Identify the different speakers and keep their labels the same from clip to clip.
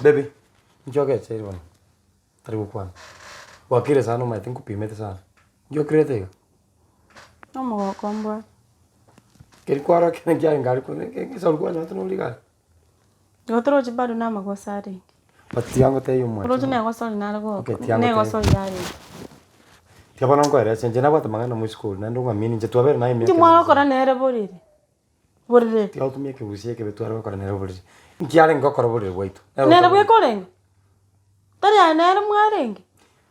Speaker 1: Baby, inche ogecheire bono, tari gokwana, gwakire sana omanyete nkopimete sana, inki okirete iga?
Speaker 2: Omogoko mbwate.
Speaker 1: Keri kwarokire nkiarenge aria kore egesaku kwanyorete nore iga aria.
Speaker 2: Igo torochi bado na amagoso arenge.
Speaker 1: But tiga ngotebie omwancho.
Speaker 2: Oroche na egosori nare goka,
Speaker 1: Okay, tiga
Speaker 2: na
Speaker 1: ngotebie.
Speaker 2: egosori yarenge.
Speaker 1: Tiga bono nkoerese inche nabwate amang'ana mo esukuru naende ong'amini inche twabere naye emiaka
Speaker 2: Inki mwagokora nere borere? Borere.
Speaker 1: Tiga gotumia ekegusii ekebe tware gokora nere oborere. Inki arenge gokora oborere bwaito? Nere
Speaker 2: Nere
Speaker 1: otorenge.
Speaker 2: bweka orenge? Tari aye nere mwarenge?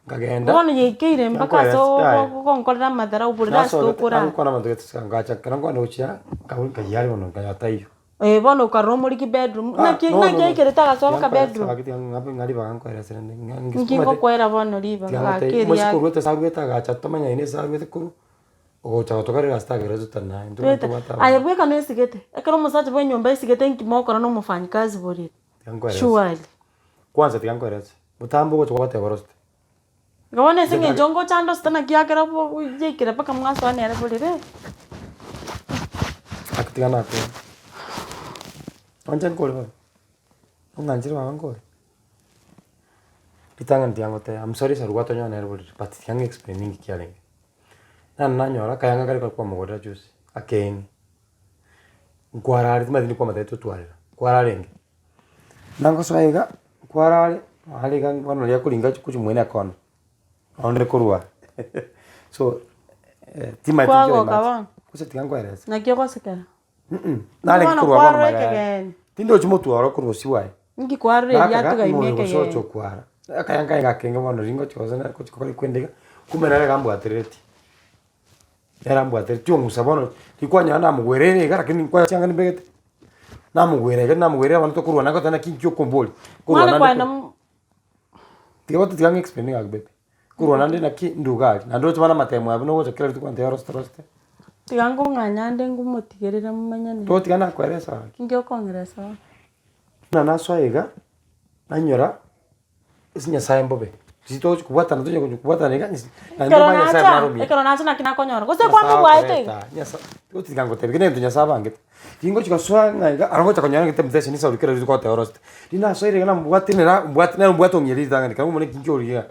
Speaker 1: Nkagenda,
Speaker 2: Bono yaikeire mpaka ase
Speaker 1: Nkoeresa, yaya.
Speaker 2: ogonkorera amadharau borere ase
Speaker 1: nasogete,
Speaker 2: tokorara.
Speaker 1: nagokwana abanto gete ase ngacha ekero nkogenda gochia, nkabua nkayia are bono nkanyora taiyo.
Speaker 2: Eh bono okarora omoriki bedroom,
Speaker 1: Ah,
Speaker 2: naki
Speaker 1: no, no,
Speaker 2: naki
Speaker 1: no.
Speaker 2: aikerete agasoa mpaka
Speaker 1: Tiga
Speaker 2: bedroom?
Speaker 1: nkoeresa, tiga ng'a ng'a ribaga nkoerese rende ng'a
Speaker 2: Inki
Speaker 1: ngisumate.
Speaker 2: ngokoera bono ribaga
Speaker 1: Tiga
Speaker 2: gaki
Speaker 1: ngotebie, omosike
Speaker 2: eria
Speaker 1: orwete ase arwete agacha tomanyaini ase arwete korwa, ogocha gotokorera ase tagera totari naye, intwe
Speaker 2: Toete.
Speaker 1: tobwate
Speaker 2: Aye
Speaker 1: abana.
Speaker 2: bweka noesigete, ekero omosacha bwa enyomba esigete inki mogokora na omofanyikazi borere?
Speaker 1: Tiga nkoerese.
Speaker 2: Surely.
Speaker 1: Kwanza tiga nkoerese, botambe ogocha kwagoteba orosete.
Speaker 2: Igo bono ase eng'encho ngocha ndosete naki akera bo yaikire mpaka mwasoa nere borere.
Speaker 1: Gaki tiga nakore. Onche nkore bono, ong'anchire baba nkore. Ritang'ani tiga ngotebe, I'm sorry sir gwatonyora nere borere but tiga ng'a explain ninki kiarenge. Nane nanyora akayanga karia kare kwamogorera juzi, akeene, nkwarare timanyeti ndi kwamotebia totwarera, nkwararenge. Nagosoa iga, nkwarare, are iga bono riria akoringa gochia mwene ekona, onde korwa so timanyeti nki
Speaker 2: Kwagoka
Speaker 1: oimache.
Speaker 2: bono.
Speaker 1: Gose tiga nkoerese.
Speaker 2: Naki ogosekera?
Speaker 1: Narenge
Speaker 2: Bono
Speaker 1: korwa bono
Speaker 2: kwarora
Speaker 1: magega yaye.
Speaker 2: ekegeni.
Speaker 1: Tindochi motwe oro korwa bosio bwaye.
Speaker 2: Inki kwarora eria
Speaker 1: Nakaga
Speaker 2: atiga ime
Speaker 1: moyo gose
Speaker 2: ekegeni?
Speaker 1: ocha okwara. Akaya nkaye gakenge bono riria ngochi gose nere gochi gokora ekwende iga, kumbe nere iga ambwaterereti. Nere ambwaterereti ong'usa bono, rikwanyora namogwereire iga lakini nkwaya chianga nimbegete, namogwera iga namogwera bono tokorwana ngoteba naki inki okomboria,
Speaker 2: Mwana
Speaker 1: nkorwana
Speaker 2: kwaenda
Speaker 1: nde
Speaker 2: mo
Speaker 1: tiga bote tiga ng'a explain gaki baby. Korwa naende naki nduga aria, naende oroche bono amatemo aya buna ogocha kera rituko gontebia orosete orosete.
Speaker 2: Tiga nkong'anya nde ngomotigerere momanyane.
Speaker 1: Togotiga nakoeresa gaki.
Speaker 2: Inki okong'eresa bono?
Speaker 1: Buna nasoa iga, nanyora ase Nyasaye mbobe, gose togochi kobwatana tonya gochi kobwatana iga naende
Speaker 2: Ekero
Speaker 1: omanye Nyasaye
Speaker 2: nacha,
Speaker 1: naromire.
Speaker 2: ekero nacha naki nakonyora, gose
Speaker 1: Nyasaye
Speaker 2: kwamobwaete iga?
Speaker 1: akoreta, Nyasaye, tiga ngotebie, ekio negento Nyasaye abangete. Ringochi gosoa ng'a iga, aro ngocha konyora ng'a temptation esauri kera rituko goteba orosete. Riria nasoire iga namobwatire nere mbwate nere mbwate ong'ieria ritang'ani ekero omone inki oria iga,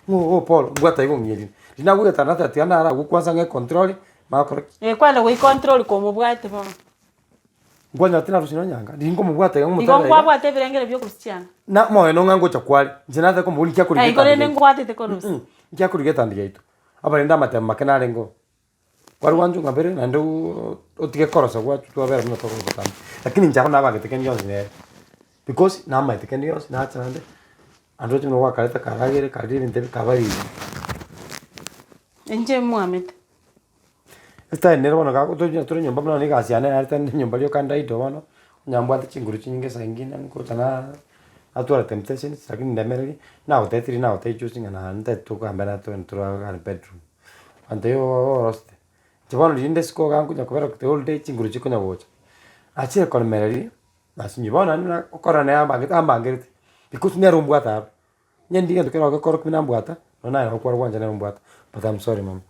Speaker 1: ng'a oo Paul, mbwate iga ong'ieria. Riria nagwete nateba tiga nare agwo kwanza ng'e control, manye gokora ki?
Speaker 2: Eh, kwenda goicontrol komobwate bono.
Speaker 1: Nkwanyora tinarusia nonya anga, riria nkomobwata iga
Speaker 2: Igo
Speaker 1: ngomotebia iga,
Speaker 2: nkwabwate ebirengere biokorusia chianga.
Speaker 1: na moyo ng'a ngocha kware, inche nataka komobori nki akorigia
Speaker 2: Eh, igo rende
Speaker 1: etandi yaito.
Speaker 2: nkwatete korusia.
Speaker 1: Nki akorigia etandi yaito. Abarende amatemo make narenge oo. Kware gwancha ong'abere naende otige korosa gwachu twabera buna tokorosa botambe. Lakini inche abwo nabangete kende gionsi nere, because namaete kende gionsi nacha naende, naende roche buna gwakarete karagere karire ebinto ebi kabarire.
Speaker 2: Inche mwamete.
Speaker 1: Estyle nere bono gago tonya tore nyomba buna egasi yane narete nde nyomba rioka ndaito bono, onye mbwate chinguru chinyinge esa ingine ngocha na natwara temptations lakini ndemereria, nagotebirie nagotebi juzi ng'a naende togambe natogende toragare bedroom. Abanto igo orosete, inche bono riria inde isiko iga nkonya kobera the whole day chinguru chikonya gocha, nachire koremereria, nasinyiwa bono naende nakorora naye ambangete ambangerete, because nere ombwate aro, onye ndi gento kero gekorokia buna ambwata, nonya naye nabo kware gwancha nere ombwata, but am sorry mama.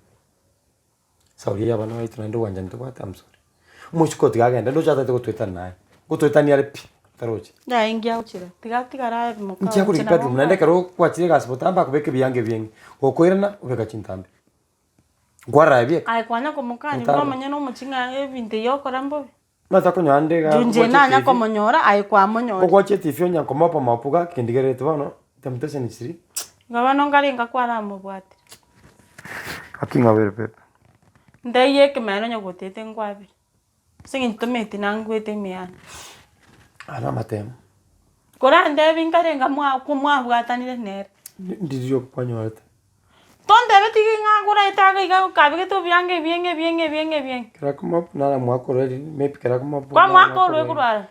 Speaker 1: Sauri ya abana baito naende obwanchani tobwate am sorry. Omosike otiga agende ndoche atagete gotoetana naye, ngotoetania are pi, tarochi.
Speaker 2: Naye inki agochira? Tiga atigare aye moka
Speaker 1: Inche
Speaker 2: oo,
Speaker 1: akorigi
Speaker 2: inche nabo
Speaker 1: bedroom naende
Speaker 2: nkoenda.
Speaker 1: ekero kwachire egasi botambe akobeka ebianga ebieng'e, gokoirana obeka chintambe. Nkwarora bieka.
Speaker 2: Aye kwanya komokania buna
Speaker 1: Otaro.
Speaker 2: omonyene omochie ng'a ebinto ebi okora mbobe.
Speaker 1: Omanyete konyora nde igaa
Speaker 2: Juu inche
Speaker 1: ngochia
Speaker 2: nanya
Speaker 1: TV,
Speaker 2: komonyora aye kwamonyora.
Speaker 1: ngogochia etifi onya komopa mopu gaki kendigerereti bono, temptation chiri.
Speaker 2: Igo bono nkarenga kwaramobwatire.
Speaker 1: Gaki ng'abere pepe.
Speaker 2: Ntaiyo ekemanyererio onye gotete nkwabire. Ase eng'encho tomanyeti nangwete ime yane.
Speaker 1: Aya namatemo.
Speaker 2: Korantebi nkarenga mwa mwabwatanire nere.
Speaker 1: Ndiria okwanyorete.
Speaker 2: Tontebeti ng'a agoraete iga iga okabegete obianga ebieng'e ebieng'e ebieng'e ebieng'e.
Speaker 1: Kera komob nara mwakora eri maybe kera komob
Speaker 2: Kwamwaka orwe korwa aroro.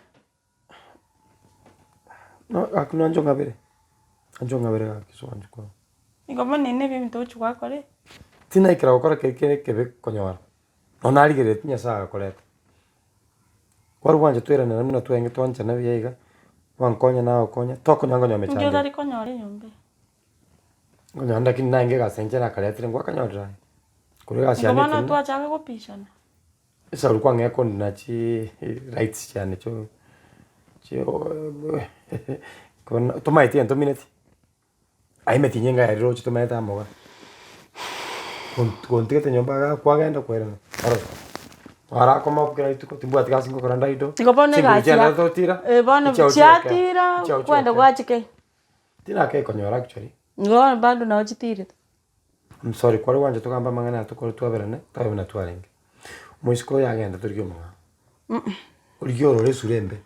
Speaker 1: No gaki nonche ong'abere, nonche ong'abere gaki ase ogwancha kwao.
Speaker 2: Igo bono ere nebio ebinto ogochi gwakora ebi.
Speaker 1: Tinaikera gokora keri kere ekebe konyora, nonya narigereretie Nyasaye agakoreta. Kwari gwancha toiranere buna twarenge twanchana buya iga, gwankonya nagokonya, tokonya nkonya
Speaker 2: Inki
Speaker 1: mechando eye.
Speaker 2: otari konyora enyomba eye?
Speaker 1: Nkonya lakini naende egasi inche nakaretire ngwakanyorire aye, korwa egasi
Speaker 2: Igo
Speaker 1: yane
Speaker 2: bono
Speaker 1: etenene.
Speaker 2: twachaka gopishana.
Speaker 1: Esauri kwang'ea kondina chi rights chiane chio chio tomaeti egento omineti, aye emeti enyinga ya riroche tomaete amo igaa. Gontigete nyomba igaa kwagenda kwairana ororo, arakoma kera rituko timbwati gasi ngokora ndaido,
Speaker 2: Igo bono
Speaker 1: chinguru
Speaker 2: egasi
Speaker 1: chiane
Speaker 2: ya
Speaker 1: totira,
Speaker 2: eh bono
Speaker 1: echiao chigokea,
Speaker 2: chiatira
Speaker 1: echiao
Speaker 2: kwenda
Speaker 1: chigokea.
Speaker 2: gwachia kei.
Speaker 1: Tinakekonyora actually.
Speaker 2: Igo bono bado nabo chitirete.
Speaker 1: I'm sorry kware gwancha togambe amang'ana aya tokore twaberane tobe buna twarenge. Omoiseke oyo agende torigie omong'ao. Origie orore esura embe.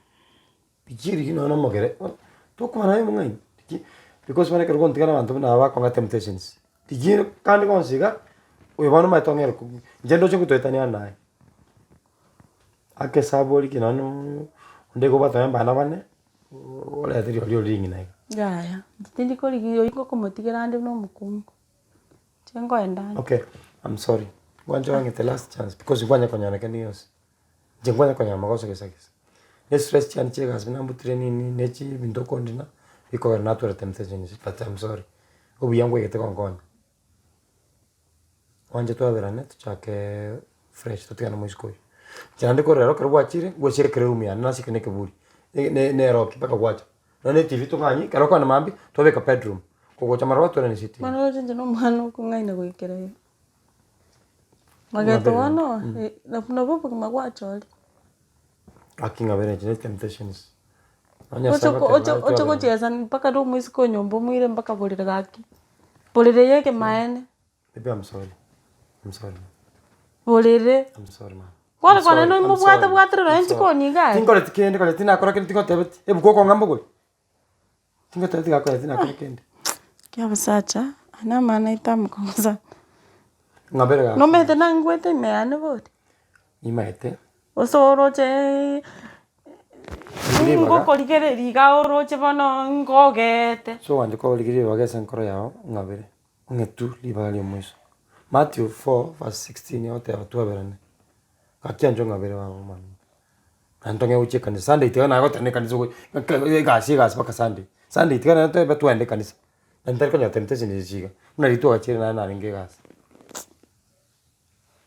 Speaker 1: Rigia riria nonya na omogere tokobana aye omong'aini rigia because bono ekero ogontigana abanto buna aba bakong'a temptations. Rigia kande bonsi iga, oyo bono omanyete ong'ere ko inche ndoche ngotoetania ande naye. Ake esabu origie nonya na onde iga obwate nonya abana bane, orete rirorio ring'ina iga.
Speaker 2: Yaya, inche tindi korigia oyio ngokomotigera ande buna omokungu, inche nkoenda ande.
Speaker 1: Okay, I'm sorry, ngwanche ong'ete last chance because nkwanya konyora kende gionsi, inche nkwanya konyora magoso gesa gesa. Ne stress chiane chia egasi buna mbutire nini ne chi ebinto okondina, bikogera natwara temptations but I'm sorry, obuya ngwaigete gonkonya. Gwancha twaberane tochake fresh totigane moisiko oyio. Inche naende korwa rero ekero gwachire, gwachire ekero eroom yane nasike na ekeburi, ne eroki mpaka gwacha. Nonya na etibi tong'anye, ekero okogenda mambia, twabeka bedroom, kogocha marogoba twairana esitting.
Speaker 2: Bono roche inche na omwana okong'aina goikera iga. Mageto bono, nabo obogima gwachorire.
Speaker 1: Gaki ng'abere inche ne temptations. Nonya
Speaker 2: Oche
Speaker 1: Nyasaye
Speaker 2: ko-
Speaker 1: agoteba
Speaker 2: oche
Speaker 1: naye
Speaker 2: oche
Speaker 1: twaberane.
Speaker 2: gochiesa mpaka na omoiseke o nyomba omoire mpaka borere gaki. Borere ya ekemaene.
Speaker 1: Baby I'm sorry, I'm sorry.
Speaker 2: Borere.
Speaker 1: I'm sorry mama.
Speaker 2: Bono
Speaker 1: I'm sorry,
Speaker 2: kwane
Speaker 1: I'm
Speaker 2: noimobwate
Speaker 1: sorry,
Speaker 2: bwatire
Speaker 1: I'm
Speaker 2: nonya
Speaker 1: sorry.
Speaker 2: chikoni iga aye.
Speaker 1: Tinkoreti kende konya tinakora kende tingotebeti, ebuku okong'a mbogori. Tingotebeti gakonya tinakora kende.
Speaker 2: Ki abasacha, aya namang'ana aito amakong'u sana.
Speaker 1: Ng'ambere gaki.
Speaker 2: Nomanyete nangwete ime yane bori.
Speaker 1: Nimaete.
Speaker 2: Gose oroche ngokorigereria iga oroche bono ngogete.
Speaker 1: So oanche korigereria ribaga ase enkoro yao ng'abere, ong'e tu ribaga ria omoiso. Matthew 4 verse 16 egoteba twaberane, gaki anche ong'abere baba omwami. Naende tong'e gochia ekanisa, Sunday tiga naye goteba na ekanisa ogo egasi egasi mpaka Sunday. Sunday tiga naende tobe twende ekanisa, naende ntari konyora temptation echi iga, buna rituko gachire naende narenge egasi.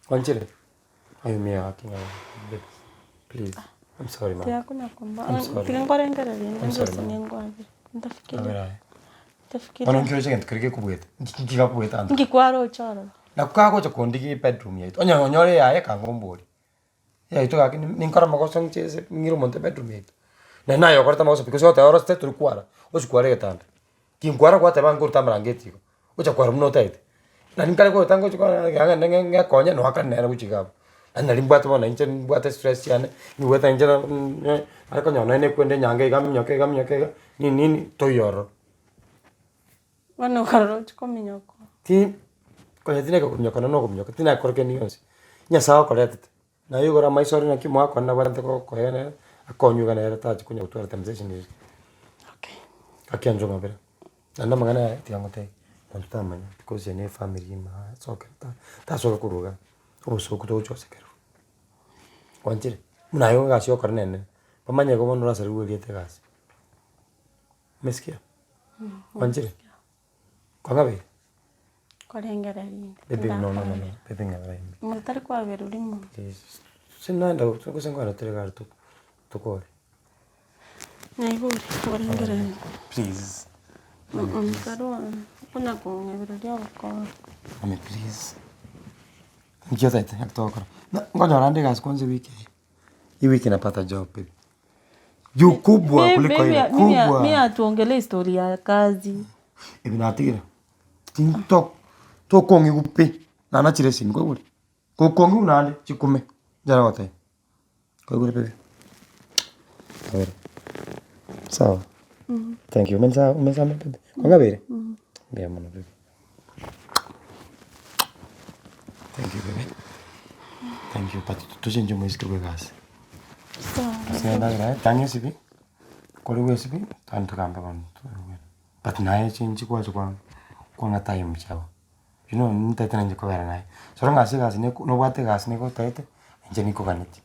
Speaker 1: Gwanchire? Aye mia gaki ng'a babe please, I'm sorry mama.
Speaker 2: Tiga konya komba
Speaker 1: I'm sorry.
Speaker 2: tiga nkorengereria
Speaker 1: I'm sorry,
Speaker 2: gose
Speaker 1: mama.
Speaker 2: ningwabere ntafikiria
Speaker 1: Abere aye.
Speaker 2: ntafikiria
Speaker 1: Bono nki oroche egento keria gekobwete? Nki nki gakobwete anto?
Speaker 2: Nki kwaroche ororo?
Speaker 1: Nako kagocha kondigia ebedroom yaito, onye onyore eyaye kangomboria. Yaito gaki ninkore amagoso ng'iche ase ng'ire omonto ebedroom yaito. Naende naye okorete amagoso pi gose ogoteba orosete tori kwara, ochi kwara egetanda. Tinkwara gwateba nkoruta amarangeti igo, ocha kwara buna otagete. Nari nkare goeta ngochi kora ng'ende ng'ekonye noakane nere gochia iga abwo. Naende nari mbwate bono inche mbwate stress chiane, nimbwate inche nare konyora nonye na ekwenda enyange iga minyoke iga minyoke iga, nini nini toiyo ororo.
Speaker 2: Bono okarora ochia kominyoka.
Speaker 1: Ti konya tineka kominyoka nonya na okominyoka, tinakora kende gionsi, Nyasaye okoretete, naye igoro amaiso ore naki mwakwana nabwate gokoeya nere, akonywe iga nere tachi konya gotwara temptation eria.
Speaker 2: Okay.
Speaker 1: Gaki anche ong'abere, naende amang'ana aya tiga ngotebie, monto tamanya because eye na efamiri ime aa soke ta tasoka korwa igaa, obosoku togochi gosekererwa, gwanchire? Buna aye egasi ogokora nene, bamanye igo bono orasariwe erieta egasi. Umesikia? Gwanchire? Kwang'abeire?
Speaker 2: Korengereria inde.
Speaker 1: Baby no no no no baby ng'abera ime.
Speaker 2: Omonto tari kwaberwa rimo.
Speaker 1: Please. Sinaenda gose nkwane tore gari tokore.
Speaker 2: Naigure korengereria.
Speaker 1: Please.
Speaker 2: Tari konya kong'abereria obokora.
Speaker 1: Mami please. Nki otagete naki togokora? Nkonyora nde egasi kwanza ewiki eye. Hii wiki napata job baby. Juu kubwa kuliko ile kubwa.
Speaker 2: Mi hatuongelei story ya kazi.
Speaker 1: Ebi natigire. Tinto tokong'igu pi. Nanachire esimi kwaigure. Gokong'igu naende chikume. Nchara gotebia. Kwaigure baby. Kabere. Sawa. Thank you. Umenisa umenisame baby. Kwang'abeire? Mbuya mono baby. Thank you baby. Thank you but tochenche omoiseke bwa egasi. Ase endagera aye tang'e esibi, kore bwa esibi, togende togambe bono toigwe. But naye chinchi gwacha kwa kwang'a time chiago. You know nintagete nainche kobera naye. So long as egasi neko nobwate egasi nigo otagete, inche nikoganetie.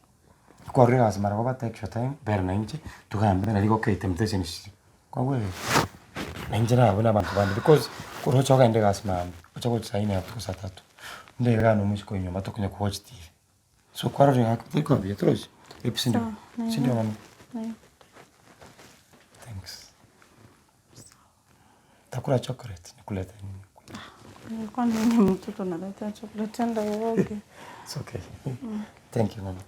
Speaker 1: Kwarure egasi mara goba take your time, bera nainche, togambe nari gokei temptation chiria. Kwaigwere? Na inche nabwo na abanto bande because koroche ogende egasi mambia, oche gocha saa nne gose saa tatu, ndebe iga nomoiseke oyo nyomba tokonya ko watch TV. So kwarorire gaki teri koba buya torochi? Babe sindio? Sindio mama? Thanks. Takula chocolate nikulete nini?
Speaker 2: Kwani mimi ni mtoto naletea chocolate enda uoge.
Speaker 1: It's okay. Thank you mama.